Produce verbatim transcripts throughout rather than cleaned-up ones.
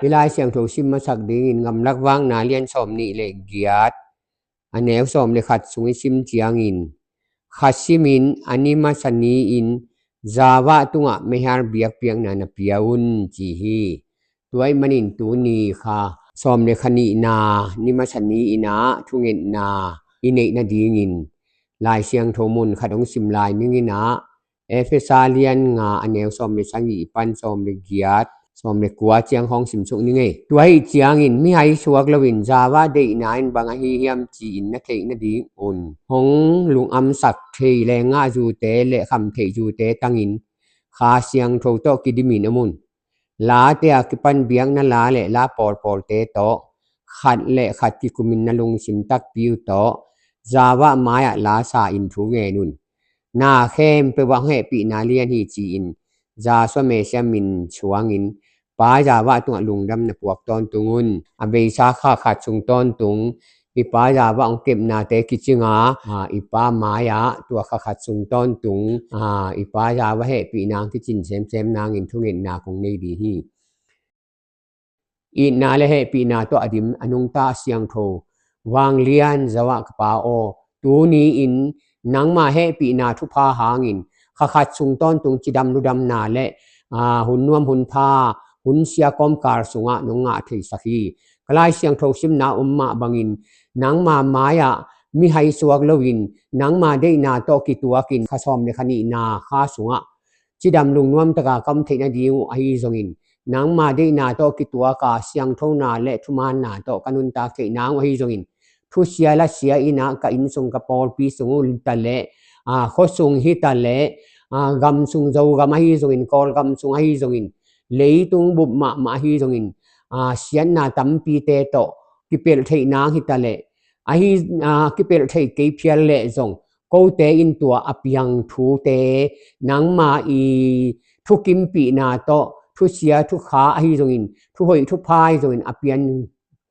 Hih Lai Siangtho sim masak dingin Gamlak Vakna lian sawm nih le giat, a neu sawm le khat sung i sim ciangin, kha simin a ni masa ni-in Zava tungah meihal biakpiakna na pia un ci hi. Tua ahih manin tuni kha sawm le kha nihna ni masa ni-in ah thungetna i neih nadingin Lai Siangtho mun khat hong sim lai ning in ah, Efesa lian nga a neu sawm le sagih pan sawm le giat, sawm le kua ciang hong simsuk ning ei. Tua ahih ciangin mihai suak loin Zava deihna in bang ahi hiam ci-in na theih nadingun hong lungamsak thei le ngahzute le khamtheih zute tangin Kha Siangtho tawh kidimin om un. Late a kipan biakna la le la pawlpawlte tawh khat le khat kikumin na lungsim takpi uh tawh Zava mai-ah lasa in thu ngen un. Na khempeuh ah hong hehpihna lian hi ci-in Yahshua Messiah min suangin Pa Zava tungah lungdamna puak tawntung un. A beisa kha khat sung tawntung i Pa Zava hong kepnate kicing a, i Pa mai-ah tua kha khat sung tawntung i Pa Zava hehpihna hong kicin semsem nangin thungetna kong nei ding hi. Itna le hehpihna tawh a dim a nungta a siangtho vanglian Zava ka Pa aw, tuni-in nangma hehpihna thupha hangin kha khat sung tawntung cidam ludamna le hun nuam hun pha hun sia kawmkal sungah nong ngah theisak hi. Ka Lai Siangtho simna om mah bangin nangma mai-ah mihai suak loin nangma deihna tawh kituakin kha sawm le kha nihna kha sungah cidam lungnuam taka ka om theih nading uh ahi zongin, nangma deihna tawh kituaka siangthona le thumaanna tawh ka nuntak theih nang uh ahi zongin, thusia lasia in ah ka inn sung ka pawlpi sung uh hita le, khuasung hita le, gamsung Zogam ahi zongin, Kawlgam sung ahi zongin, leitung bup mahmah ahi zongin, siatna tampite tawh kipelh theih nang hita le, ahi, kipelh theih kei phial leh zong kote in tua a piang thute nangma i thukimpihna tawh thusia thukha ahi zongin, thuhoih thupha ahi zongin a pian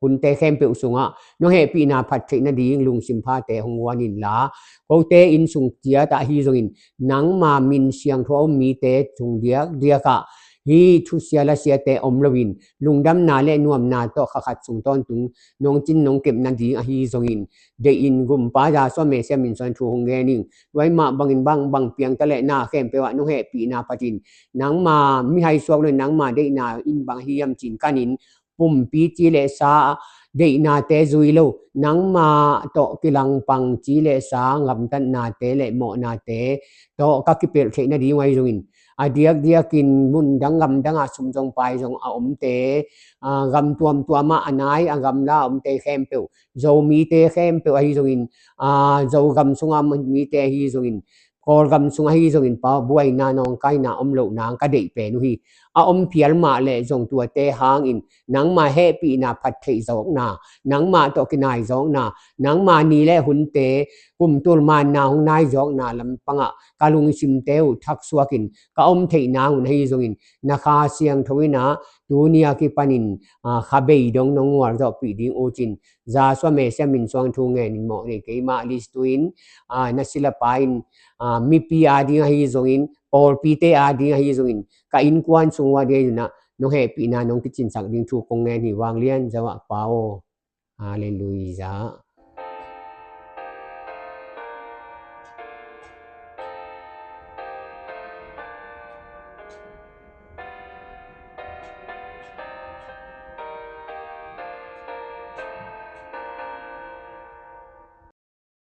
hunte khempeuh sungah nong hehpihna phat theih nading lungsim phate hong guan inla, kote inn sung ciatah ahi zongin nangma min siangtho a om mite sung diakdiakah hih thusia lasiate om loin lungdamna le nuamna tawh kha khat sung tawntung nong cin nong kep nading ahi zongin, deih in Gumpa Yahshua Messiah min suangin thu hong ngen ing. Tua ahih mah bangin bangbang piangta le na khempeuh ah nong hehpihna phatin nangma mihai suak loin nangma deihna in bang ahi hiam cin kanin pumpi ci le sa deihnate zui lo, nangma tawh kilangpang ci le sa gamtatnate le mawhnate tawh ka kipelh theih nading uh ahi zongin, a diakdiakin mundang gamdangah sum zong pai zong a omte, gam tuamtuamah a nai a gamla a omte khempeuh, Zomite khempeuh ahi zongin, Zogam sunga mite ahi zongin, Kawlgam sung ahi zongin, pa buaina nawngkaina om loh nang ka deih pen uh hi. A om phial mah leh zong tuate hangin nangma hehpihna phat theih zawkna, nangmah tawh kinai zawkna, nangma ni le hunte kumtul maanna hong nai zawkna lampangah ka lungsimte uh thaksuakin ka om theih nang un ahi zongin, na Kha Siangtho in ah tuni a kipanin kha bei dong nong ngual zawhpih ding uh cin Yahshua Messiah min suang thu ngenin mawh nei keimah listu in, na silapa in, mipi a ding ahi zongin, pawlpite a ding ahi zongin, ka innkuan sung uh a ding ahi zongin ah nong hehpihna nong kicinsak ding thu kong ngen hi. Vanglian Zava pa aw. Halleluiah.